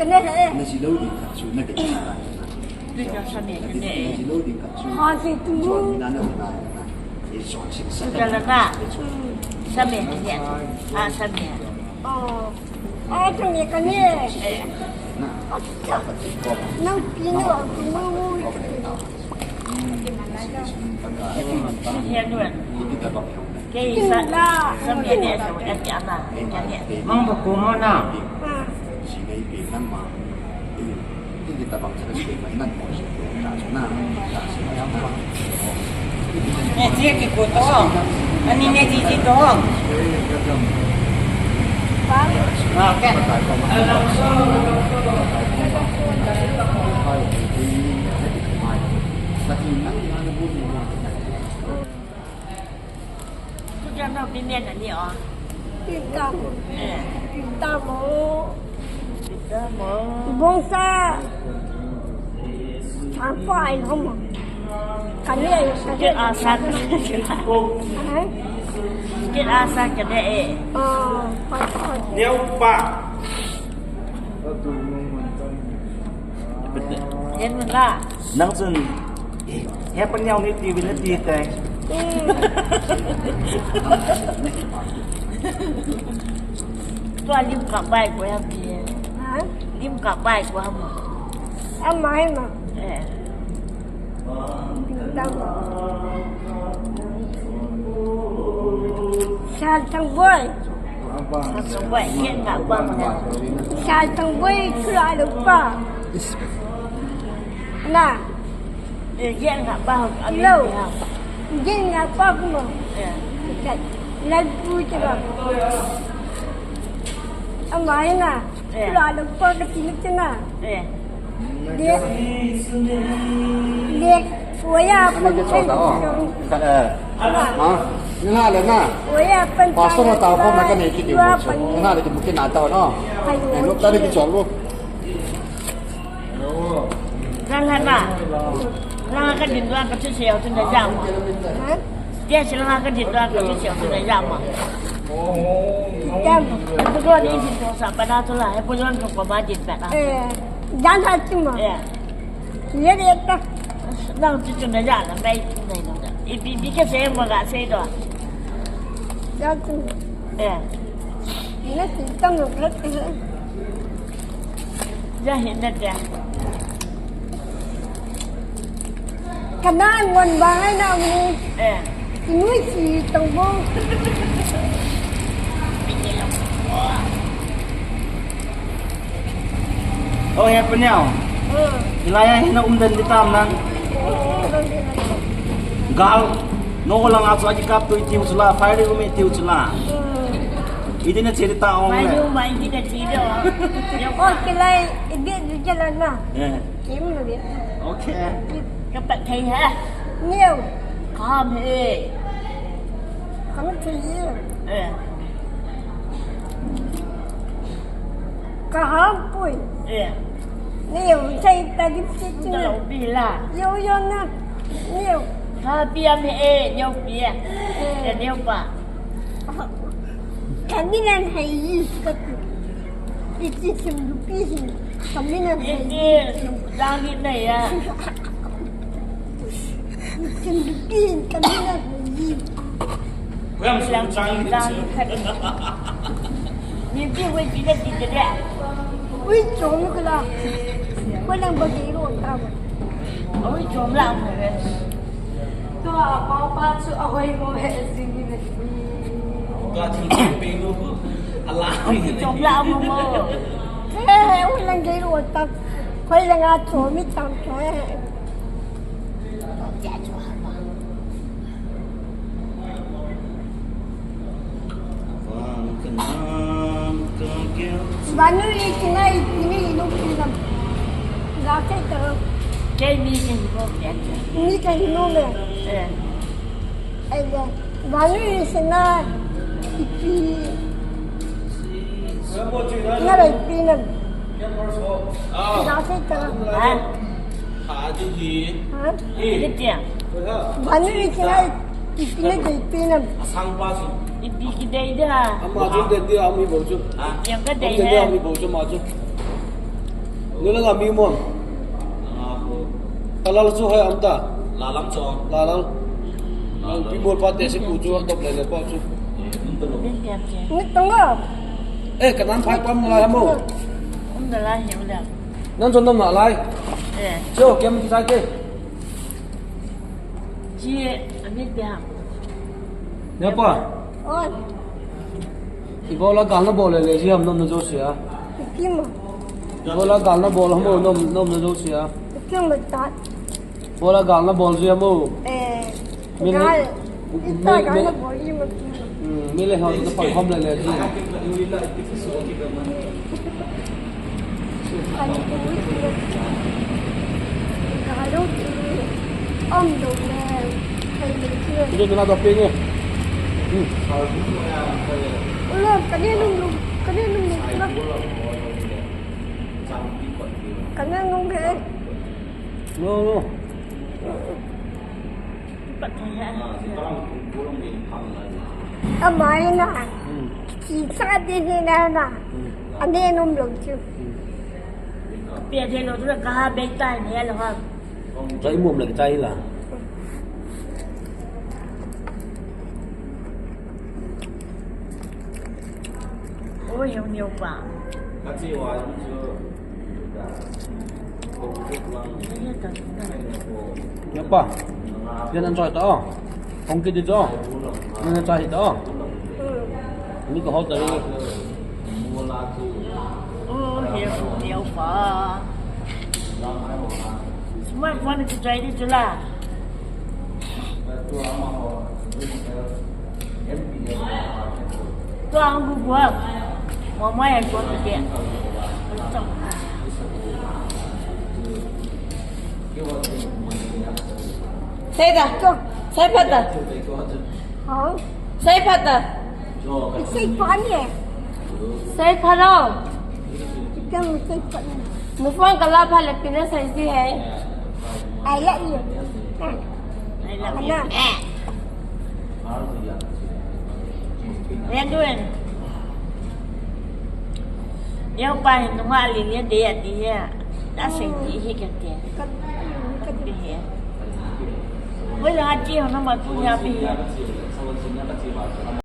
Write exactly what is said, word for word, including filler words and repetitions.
Na ji lou ding khat chu na gei sa. Tui ka sa me ne. Na ji lou ding khat chu. Ha si tu. Chon mi na na na. E chon si sa. Ka la na. Sa me ne. A sa me. Oh. A sa me ka ne. Eh. Na. Nang pi no a tu mo mo. Mang ba ko mo na. Ne ji ki ko to. Ani ne ji ji to. Okay. Kuja no bi mian ani o. Pita mo. Eh. Pita mo. Pita mo. Bongsa. Champa ai lo mo. Kani ai sa. Ke asa. Eh? Ke asa ke de e. Oh, pa pa. Neo pa. Yen la. Nang chun, eh, he pa niau ni ti vin ti te. Tua lim ka bai ko ya pi. Ha? Lim ka bai ko ha mo. Ama he ma. Eh. Lim ka ma. Sal tang boy. Sal tang boy, yen ka ba mo. Sal tang boy, kula lo pa. Na. Eh, yen ka ba, a lo. Yen ka ba mo. Eh. Lal pu te ba. Ama na. Eh. Kula lo pa ka ti na. Eh. Le, le, oya pan chai. Ka, eh. Ha? Ni na le na. Oya pan. Pastor na tao ko na ka ne ki di mo. Ni na le ki mo ki na tao no. Eh, no ta le ki chong lo. Ran ha ba. Ran ka din do ka chu se o tun da jam. Ha? Dia sila nga ka din da ka chu siu na ya ma. Jam. Pu don ni din to sa pa na to la, he pu don to ko ma din pa na. Eh, dan ha tu ma. Eh. Ye de ta. Na tu tu na ya na mai tu na no. I bi bi ke se mo ga se do. Ya tu. Eh. Ye ti ta mo ka. Ya hin da da. Kana ngon ba ngai na ni. Eh. Nui si tong bo. Oh, he pa niau. Hmm. Hilai a hin na um den di tam nan. Gal. No lang a chu a ki kap tu i tiu chu la, fire room i tiu chu la. Hmm. I din a che di ta ong le. Mai du mai di da chi do. Yo ko ki lai, i bi di je la na. Eh. Kim lo di. Okay. Ka pat thei ha. Niu. Kam he. Kam thei he. Eh. Ka ham pui. Eh. Niu, sai ta di si ti. Ka lo bi la. Yo yo na. Niu. Ka bi am he, niu bi. Eh. Eh, niu ba. Kami nan hai yi ka tu. Iti sim du pi hin. Kami nan hai yi. Iti sim du pi hin. Sim du pi hin, kami nan hai yi. Kuyang sim du pi hin. Ni pi wei pi da pi da da. Wei chong ka la. Wei lang ba ki ro ka ba. Wei chong la ma. Tua a pa pa chu a hoi mo he jing ni. Tua thil pe lo. A la. Chom la mo mo. He he u lang ge lo ta. Khoi lang a cho mi tam cho he. Vanu i kinai ni i lo kinam. Ga ke ta. Ke mi ke mo ke. Mi ke mo me. Eh. Ai da. Vanu i sina ipi. Na rai pi nan. Ah. Ga se ta. Ah. Ha, di di. Ha? Eh. Di dia. Vanu i sina ipi na dei pi nan. Asang pa si. Ipi ki dei da. Ama ju de dia ami bo ju. Ha? Yang ka dei da. Ami bo ju ma ju. Nula la mi mo. Kalal chu hoi am ta. Lalang chu. Lalang. Pi mol pa te si ku chu top le le pa chu. Ni tong go. Eh, kanan phai pam lai mo. Um da lai hiu le. Nan chon nam na lai. Eh. Cho kem ki sai ke. Ji, ani pia. Ne pa. Oi. Ibola gal na bol le le ji ham nom na jo sia. Kim. Ibola gal na bol ham nom nom na jo sia. Kim ta. Bola gal na bol ji ham. Eh. Min gal. Ita gal na bol ji mo. Hmm, mi le hon na pang hom le le ji. Ito na to ping eh. Hmm. Ulo, kani nung nung, kani nung nung na. Kani nung ke. No, no. Amai na. Hmm. Ki sa de ni na na. Hmm. Ane nom lo chu. Hmm. Pia de lo tu ka ha be tai ne lo ha. Chai mum le chai la. Oi, heo neo pa. Neo pa. Yan an choi to. Hong ki di to. Neo chai to. Ni ko hot dari. Oh, heo, heo pa. Smartphone ki chai di tu la. Tua ang bu bua. Mo mo ya tua ke. Sai da. Sai phat da. Hao. Sai phat da. Sai phat ni. Sai phat lo. Kang sai phat ni. Mufang kala phat le pina sai si hai. I love you. I love you. Ana. Len duen. Yau pa hin nunga li ni de ya di ya. Da sai di hi ke te. Ka, ka di hi. Wei la ha ji ho na ma tu ya bi.